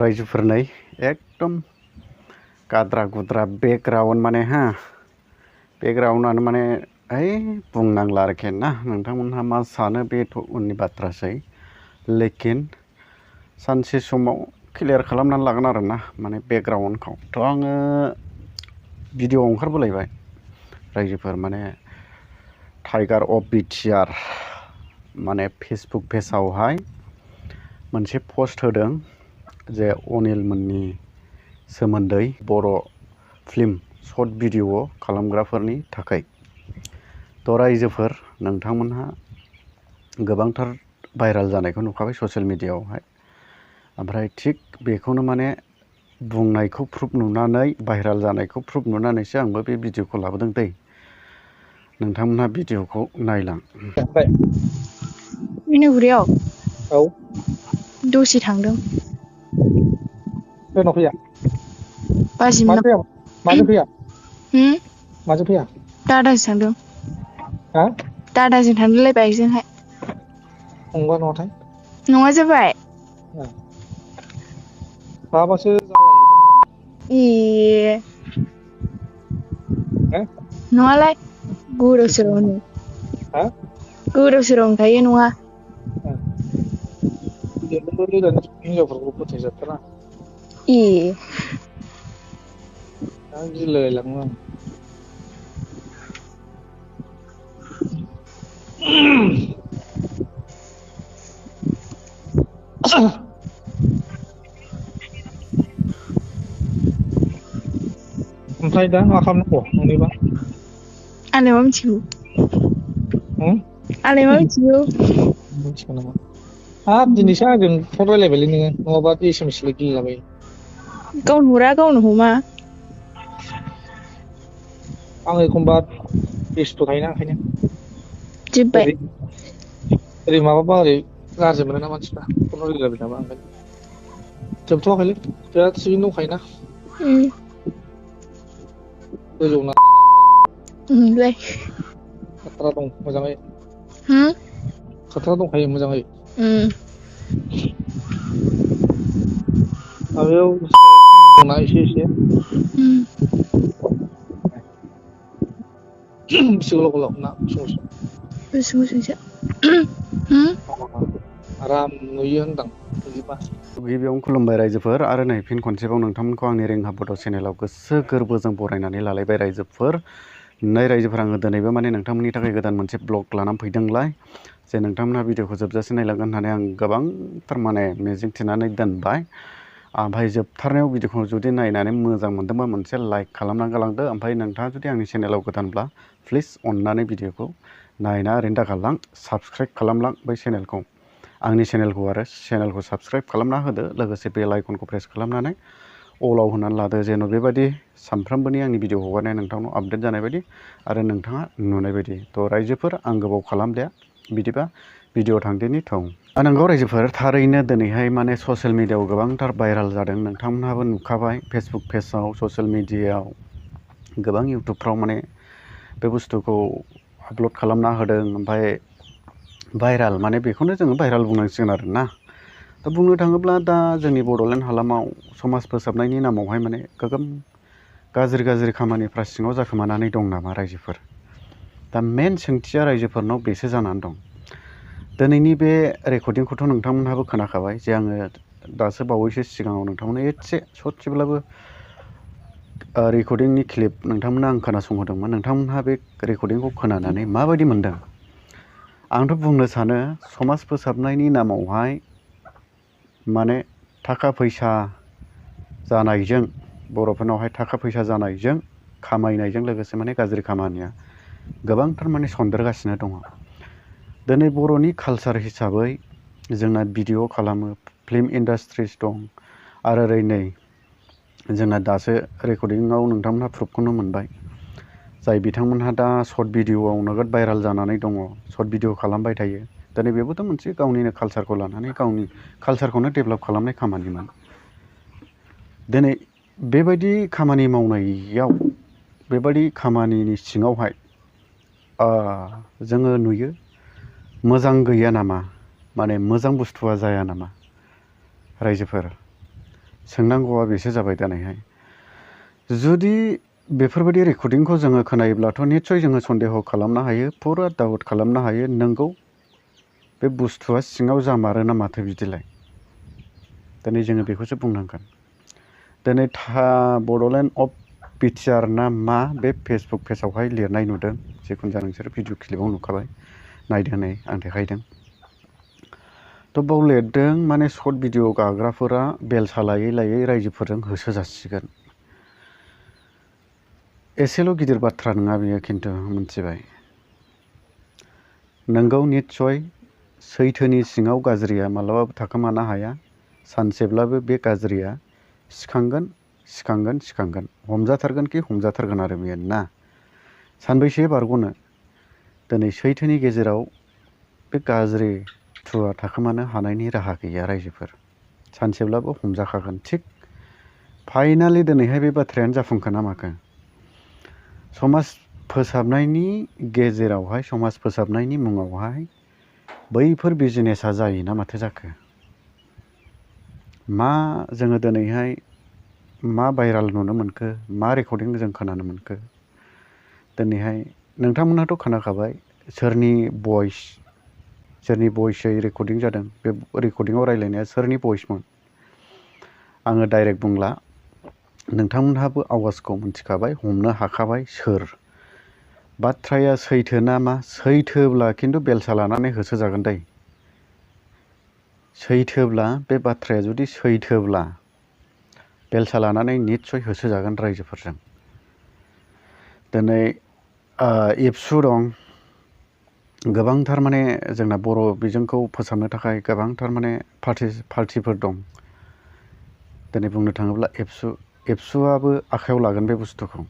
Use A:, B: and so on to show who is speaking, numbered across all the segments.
A: रायजोफोरनै एकदम गाद्रा गुद्रा बेकग्राउन्ड माने बेकग्राउन्डआनो माने बुंनांला आरोखि ना नोंथांमोनहा मा सानो बेथ' उननि बाथ्रासै लेकिन सानसे समाव क्लियार खालामनानै लागोन आरोना माने बेकग्राउन्डखौ थ' आङो भिडिअ ओंखारबोलायबाय रायजोफोर माने टाइगार अफ बिटिआर माने फेसबुक पेजआवहाय मोनसे पस्ट होदों जे अनिल मोननि सोमोन्दै बर' फिल्म सर्ट भिडिअ खालामग्राफोरनि थाखाय थ' रायजोफोर नोंथांमोनहा गोबांथार भाइराल जानायखौ नुखाबाय ससियेल मिडियाआवहाय ओमफ्राय थिग बेखौनो माने बुंनायखौ प्रुफ नुनानै भाइराल जानायखौ प्रुफ नुनानैसो आंबो बे भिडिअखौ लाबोदों दै नोंथांमोनहा भिडिअखौ नायलां
B: मिनुगुरियाव
C: औ
B: दसे थांदों
C: सोरनाव फैया
B: बाजिमोन
C: माजों फैया माजों फैया
B: दादाजों थांदों
C: हा
B: दादाजों थांदोंलाय बाइकजोंहाय
C: फंबा न'आवथाय
B: नङा जाबाय
C: माबासो
B: ए नङालाय गोदाव सोरावनो
C: हा
B: गोदाव सोरावनो थायो नङा
C: हिनजावफोरखौ फोथायजाथारा
B: ए
C: गिलायलाङो आं ओमफ्राय दा मा खालामनांगौ नोंनिबा
B: आंलाय मा मिथिगौ आंलाय मा मिथिगौ
C: मिथिगौ नामा हाब दिनैसो आंजों फन रायलायबायलै नोङो नङाबा एसएमएसल' गेलेलाबायो
B: गावनो हरा गावनो हमा
C: आं एखमबा बेस्थ' थायोना ओंखायनो
B: जोब्बाय
C: ओरै माबाबा ओरै गाज्रि मोनो ना मानसिफ्रा फन रायलायबाय थाबा ओंखायनो जोबथ'वाखैलै बिराद थिगैनो दंखायोना गोजौना
B: नोंलाय
C: खाथ्रा दं मोजाङै खाथ्रा दंखायो मोजाङै माबायाव दंना एसे बेसे गोलाव गोलाव ना गुसुं गुसुं आराम नुयो होनदां बिदिबा
A: गिबियावनो खुलुमबाय रायजोफोर आरो नै फिन खनसेबाव नोंथांमोनखौ आंनि रेंहा बड' चेनेलाव गोसो गोरबोजों बरायनानै लालायबाय रायजोफोर नै रायजोफोर आङो दिनैबो माने नोंथांमोननि थाखाय गोदान मोनसे ब्लग लानानै फैदोंलाय जे नोंथांमोनहा भिडिअखौ जोबजासे नायलांगोन होननानै आं गोबांथार माने मिजिं थिनानै दोनबाय ओमफ्राय जोबथारनायाव भिडिअखौ जुदि नायनानै मोजां मोनदोंबा मोनसे लाइक खालामनानै गालांदो ओमफ्राय नोंथाङा जुदि आंनि चेनेलाव गोदानब्ला प्लिज अननानै भिडिअखौ नायना ओरैनो दागारलां साबस्क्राइब खालामलां बै चेनेलखौ आंनि चेनेलखौ साबस्क्राइब खालामना होदो लोगोसे बेल आइकनखौ प्रेस खालामनानै अलाव होनानै लादो जेन' बेबायदि सानफ्रोमबोनि आंनि भिडिअ हगारनाया नोंथांनाव आपडेट जानाय बायदि आरो नोंथाङा नुनाय बायदि थ' रायजोफोर आं गोबाव खालामलिया बिदिबा भिडिअ थांदिनि थौ नंगौ रायजोफोर थारैनो दिनैहाय माने ससियेल मिडियाआव गोबांथार भाइराल जादों नोंथांमोनहाबो नुखाबाय फेसबुक पेजआव ससियेल मिडियाआव गोबां इउटुबफ्राव माने बे बुस्थुखौ आपल'ड खालामना होदों ओमफ्राय भाइराल माने बेखौनो जोङो भाइराल बुंनांसिगोन आरोना दा बुंनो थाङोब्ला दा जोंनि बड'लेण्ड हालामाव समाज फोसाबनायनि नामावहाय माने गोबां गाज्रि खामानिफ्रा सिङाव जाखोमानानै दं नामा रायजोफोर दा मेन सोंथिया रायजोफोरनाव बेसो जानानै दं दिनैनि बे रेकर्डिंखौथ' नोंथांमोनहाबो खोनाखाबाय जे आङो दासो बावैसो सिगाङाव नोंथांमोननो एसे ससेब्लाबो रेकर्डिंनि क्लिप नोंथांमोननो आं खोनासंहोदोंमोन नोंथांमोनहा बे रेकर्डिंखौ खोनानानै माबायदि मोनदों आंथ' बुंनो सानो समाज फोसाबनायनि नामावहाय माने थाखा फैसा जानायजों बर'फोरनावहाय थाखा फैसा जानायजों खामायनायजों लोगोसे माने गाज्रि खामानिया गोबांथार माने सन्देरगासिनो दङ दिनै बर'नि कालसार हिसाबै जोंना भिडिअ खालामो फिल्म इन्डास्ट्रिस दं आरो ओरै नै जोंना दासो रेकर्डिंआव नोंथांमोनहा प्रुफखौनो मोनबाय जाय बिथांमोनहा दा सर्ट भिडिअआव नोगोद भाइराल जानानै दङ सर्ट भिडिअ खालामबाय थायो दिनै बेबोथ' मोनसे गावनिनो कालसारखौ लानानै गावनि कालसारखौनो डेभेलप खालामनाय खामानिमोन दिनै बेबायदि खामानि मावनायाव बेबायदि खामानिनि सिङावहाय जोङो नुयो मोजां गैया नामा माने मोजां बुस्थुआ जाया नामा रायजोफोर सोंनांगौआ बेसो जाबाय दिनैहाय जुदि बेफोरबायदि रेकर्डिंखौ जोङो खोनायोब्लाथ' निस्सय जोङो सन्देह खालामनो हायो पुरा डाउट खालामनो हायो नंगौ बे बुस्थुआ सिङाव जामारो ना माथो बिदिलाय दिनै जोङो बेखौसो बुंनांगोन दिनै बड'लेण्ड अफ बिटिआर ना मा बे फेसबुक पेजावहाय लिरनाय नुदों जिखुनु जाया नोंसोर भिडिअ क्लिपाव नुखाबाय नायदो नै आं देखायदों थ' बाव लिरदों माने सर्ट भिडिअ गाग्राफोरा बेलसा लायै लायै रायजोफोरजों होसो जासिगोन एसेल' गिदिर बाथ्रा नङा बेयो खिन्थु मिथिबाय नोंगौ निस्सय सैथोनि सिङाव गाज्रिया मालाबाबो थाखोमानो हाया सानसेब्लाबो बे गाज्रिया सिखांगोन सिखांगोन सिखांगोन हमजाथारगोन कि हमजाथारगोन आरो बेयो ना सानबैसे बारग'नो दिनै सैथोनि गेजेराव बे गाज्रि थुआ थाखोमानो हानायनि राहा गैया रायजोफोर सानसेब्लाबो हमजाखागोन थिग फाइनालि दिनैहाय बे बाथ्रायानो जाफुंखो ना माखो समाज फोसाबनायनि गेजेरावहाय समाज फोसाबनायनि मुङावहाय बैफोर बिजनेसा जायोना माथो जाखो मा जोङो दिनैहाय मा भाइराल नुनो मोनखो मा रेकर्डिं जों खोनानो मोनखो दिनैहाय नोंथांमोनहाथ' खोनाखाबाय सोरनि भइसयै रेकर्डिं जादों बे रेकर्डिंआव रायलायनाया सोरनि भइसमोन आङो डाइरेक्ट बुंला नोंथांमोनहाबो आवाजखौ मिथिखाबाय हमनो हाखाबाय सोर बाथ्राया सैथो ना मा सैथोब्ला खिन्थु बेलसा लानानै होसोजागोन दै सैथोब्ला बे बाथ्राया जुदि सैथोब्ला बेलसा लानानै निस्सय होसोजागोन रायजोफोरजों दिनै एबसु दं गोबांथार माने जोंना बर' बिजोंखौ फोसाबनो थाखाय गोबांथार माने पार्टिफोर दं दिनै बुंनो थाङोब्ला एबसुआबो आखायाव लागोन बे बुस्थुखौ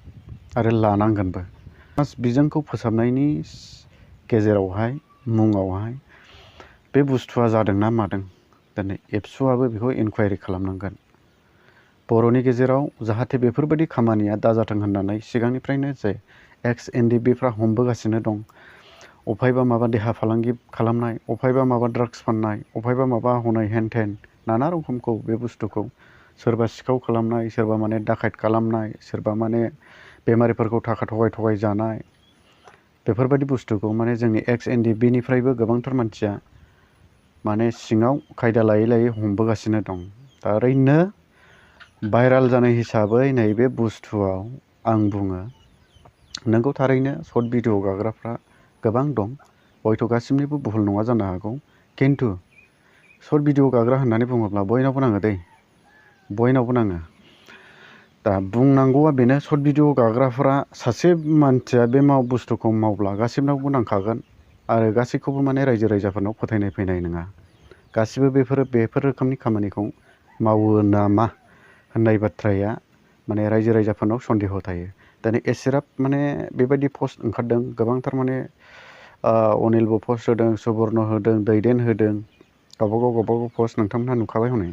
A: आरो लानांगोनबो बिजोंखौ फोसाबनायनि गेजेरावहाय मुङावहाय बे बुस्थुआ जादोंना मादों दिनै एबसुआबो बेखौ इनकुवारि खालामनांगोन बर'नि गेजेराव जाहाथे बेफोरबायदि खामानिया दाजाथों होननानै सिगांनिफ्रायनो जे एक्स-एनडिबिफ्रा हमबोगासिनो दं अफायबा माबा देहा फालांगि खालामनाय अफायबा माबा ड्राग्स फाननाय अफायबा माबा हनै हेन-थेन नाना रोखोमखौ बे बुस्थुखौ सोरबा सिखाव खालामनाय सोरबा माने डाकाइट खालामनाय सोरबा माने बेमारिफोरखौ थाखा थगाय जानाय बेफोरबायदि बुस्थुखौ माने जोंनि एक्स-एनडिबिनिफ्रायबो गोबांथार मानसिया माने सिङाव खायदा लायै लायै हमबोगासिनो दं दा ओरैनो भाइराल जानाय हिसाबै नैबे बुस्थुआव आं बुङो नोंगौ थारैनो सर्ट भिडिअ गाग्राफ्रा गोबां दं हयथ' गासिनिबो भुल नङा जानो हागौ खिन्थु सर्ट भिडिअ गाग्रा होननानै बुङोब्ला बयनावबो नाङो दै बयनावबो नाङो दा बुंनांगौआ बेनो सर्ट भिडिअ गाग्राफ्रा सासे मानसिया बे बुस्थुखौ मावब्ला गासिबनावबो नांखागोन आरो गासैखौबो माने रायजो राजाफोरनाव फोथायनाय फैनाय नङा गासिबो बेफोर रोखोमनि खामानिखौ मावो नामा होननाय बाथ्राया माने रायजो राजाफोरनाव सन्देह थायो दिनै एसेराब माने बेबायदि पस्ट ओंखारदों गोबांथार माने अनिलबो पस्ट होदों सुबर्न होदों दैदेन होदों गावबागाव पस्ट नोंथांमोनहा नुखाबाय हनै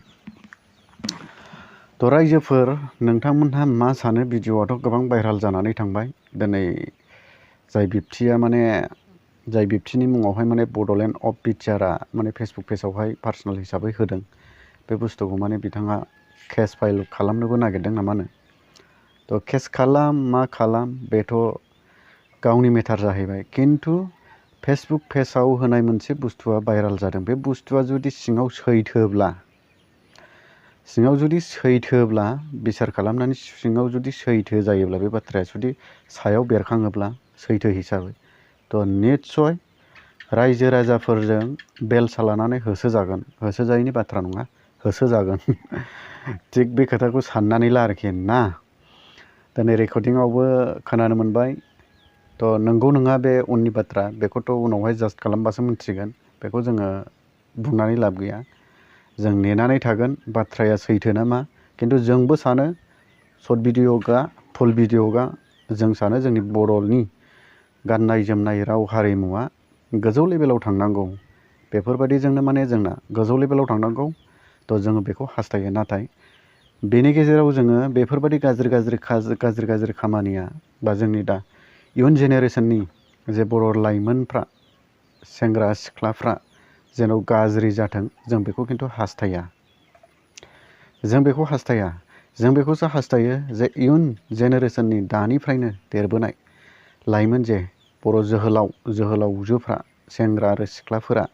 A: थ' रायजोफोर नोंथांमोनहा मा सानो भिडिअआथ' गोबां भाइराल जानानै थांबाय दिनै जाय बिब्तिनि मुङावहाय माने बड'लेण्ड अफ बिटिआरआ माने फेसबुक पेजावहाय पार्सनेल हिसाबै होदों बे बुस्थुखौ माने बिथाङा केस फाइल खालामनोबो नागिरदों नामानो थ' केस खालाम मा खालाम बेथ' गावनि मेटार जाहैबाय खिन्थु फेसबुक पेजाव होनाय मोनसे बुस्थुआ भाइराल जादों बे बुस्थुआ जुदि सिङाव जुदि सैथोब्ला बिसार खालामनानै सिङाव जुदि सैथो जायोब्ला बे बाथ्राया जुदि सायाव बेरखाङोब्ला सैथो हिसाबै थ' निस्सय रायजो राजाफोरजों बेलसा लानानै होसोजायैनि बाथ्रा नङा होसोजागोन थिग बे खोथाखौ साननानै ला आरोखि ना दिनै रेकर्डिंआवबो खोनानो मोनबाय थ' नंगौ नङा बे उननि बाथ्रा बेखौथ' उनावहाय जाज खालामबासो मिथिगोन बेखौ जोङो बुंनानै लाब गैया जों नेनानै थागोन बाथ्राया सैथो नामा खिन्थु जोंबो सानो सर्ट भिडिअ फुल भिडिअ जों सानो जोंनि बर'नि गाननाय जोमनाय राव हारिमुवा गोजौ लेभेलाव थांनांगौ बेफोरबायदिजोंनो माने जोंना गोजौ लेभेलाव थांनांगौ थ' जोङो बेखौ हास्थायो नाथाय बेनि गेजेराव जोङो बेफोरबायदि गाज्रि खामानिया बा जोंनि दा इयुन जेनेरेसननि जे बर' लाइमोनफ्रा सेंग्रा सिख्लाफ्रा जेन' गाज्रि जाथों जों बेखौ खिन्थु हास्थाया जों बेखौ हास्थाया, जों बेखौसो हास्थायो जे इयुन जेनेरेसननि दानिफ्रायनो देरबोनाय लाइमोन जे बर' जोहोलाव जोहोलावजोफ्रा सेंग्रा आरो सिख्लाफोरा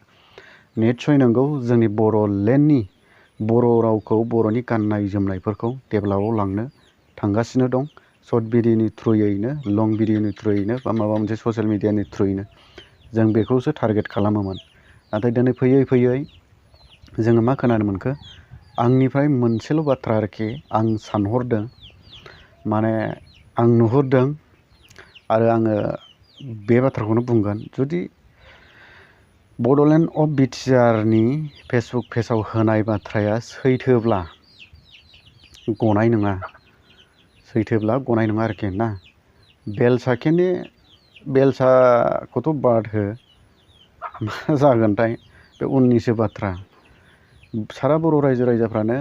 A: निस्सय नंगौ जोंनि बर'लेण्डनि बर' रावखौ बर'नि गाननाय जोमनायफोरखौ डेभेलपआव लांनो थांगासिनो दं। शर्ट भिडिअनि थ्रुयैनो, लं भिडिअनि थ्रुयैनो बा माबा मोनसे ससियेल मिडियानि थ्रुयैनो जों बेखौसो टारगेट खालामोमोन। नाथाय दिनै फैयै फैयै जोङो मा खोनानो मोनखो, आंनिफ्राय मोनसेल' बाथ्रा आरोखि आं सानहरदों, माने आं नुहुरदों आरो आङो बे बाथ्राखौनो बुंगोन, जुदि बड'लेण्ड अफ बिटिआरनि फेसबुक पेजाव होनाय बाथ्राया सैथोब्ला गनाय नङा, सैथोब्ला गनाय नङा आरोखि ना। बेलसाखौथ' बाद हो, मा जागोनथाय बे उननिसो बाथ्रा। सारा बर' रायजो राजाफ्रानो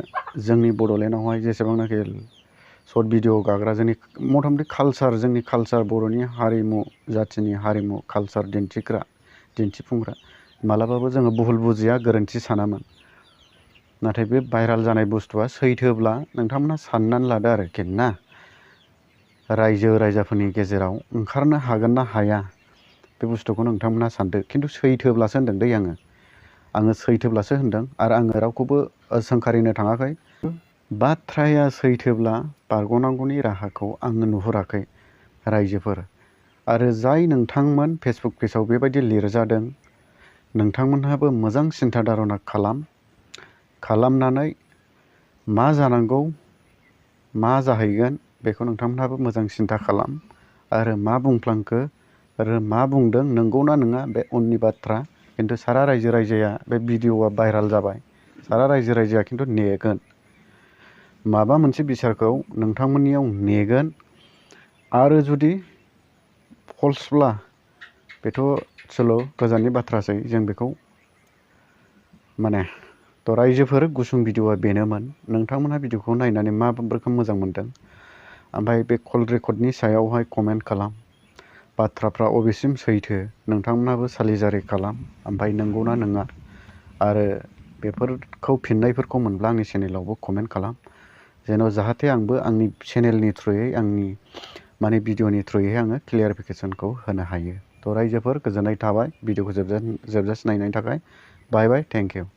A: जोंनि बड'लेण्डआवहाय जेसेबांनाखि शर्ट भिडिअ गाग्रा जोंनि मथा मथि कालसार, जोंनि कालसार बर'नि हारिमु जाथिनि हारिमु कालसार दिन्थिफुंग्रा मालाबाबो जोङो भुल बुजिया, गोरोन्थि सानामोन। नाथाय बे भाइराल जानाय बुस्थुआ सैथोब्ला नोंथांमोना साननानै लादो आरोखि ना, रायजो राजाफोरनि गेजेराव ओंखारनो हागोन ना हाया बे बुस्थुखौ नोंथांमोना सानदो। खिन्थु सैथोब्लासो होनदों दै आङो सैथोब्लासो होनदों आरो आङो रावखौबो सोंखारिनो थाङाखै। बाथ्राया सैथोब्ला बारग'नांगौनि राहाखौ आङो नुहुराखै रायजोफोर। आरो जाय नोंथांमोन फेसबुक पेजाव बेबायदि लिरजादों, नोंथांमोनहाबो मोजां सिन्था धारना खालामनानै मा जानांगौ मा जाहैगोन बेखौ नोंथांमोनहाबो मोजां सिन्था खालाम। आरो मा बुंफ्लांखो आरो मा बुंदों नंगौना नङा बे उननि बाथ्रा। खिन्थु सारा रायजो राजाया बे भिडिअआ भाइराल जाबाय, सारा रायजो राजाया खिन्थु नेगोन, माबा मोनसे बिसारखौ नोंथांमोननियाव नेगोन। आरो जुदि फल्सब्ला बेथ' चलो गोजाननि बाथ्रासै, जों बेखौ माने थ' रायजोफोर गुसुं भिडिअआ बेनोमोन। नोंथांमोनहा भिडिअखौ नायनानै मा रोखोम मोजां मोनदों, ओमफ्राय बे कल रेकर्डनि सायावहाय कमेन्ट खालाम। बाथ्राफ्रा अबेसिम सैथो नोंथांमोनहाबो सालिजारि खालाम, ओमफ्राय नंगौना नङा। आरो बेफोरखौ फिननायफोरखौ मोनब्ला आंनि चेनेलावबो कमेन्ट खालाम, जेन' जाहाथे आंबो आंनि चेनेलनि थ्रुयै, आंनि माने भिडिअनि थ्रुयै आङो क्लियारिफिकेसनखौ होनो हायो। थ' रायजोफोर गोजोननाय थाबाय भिडिअखौ जोबजासिम नायनायनि थाखाय। बाय बाय, थेंक इउ।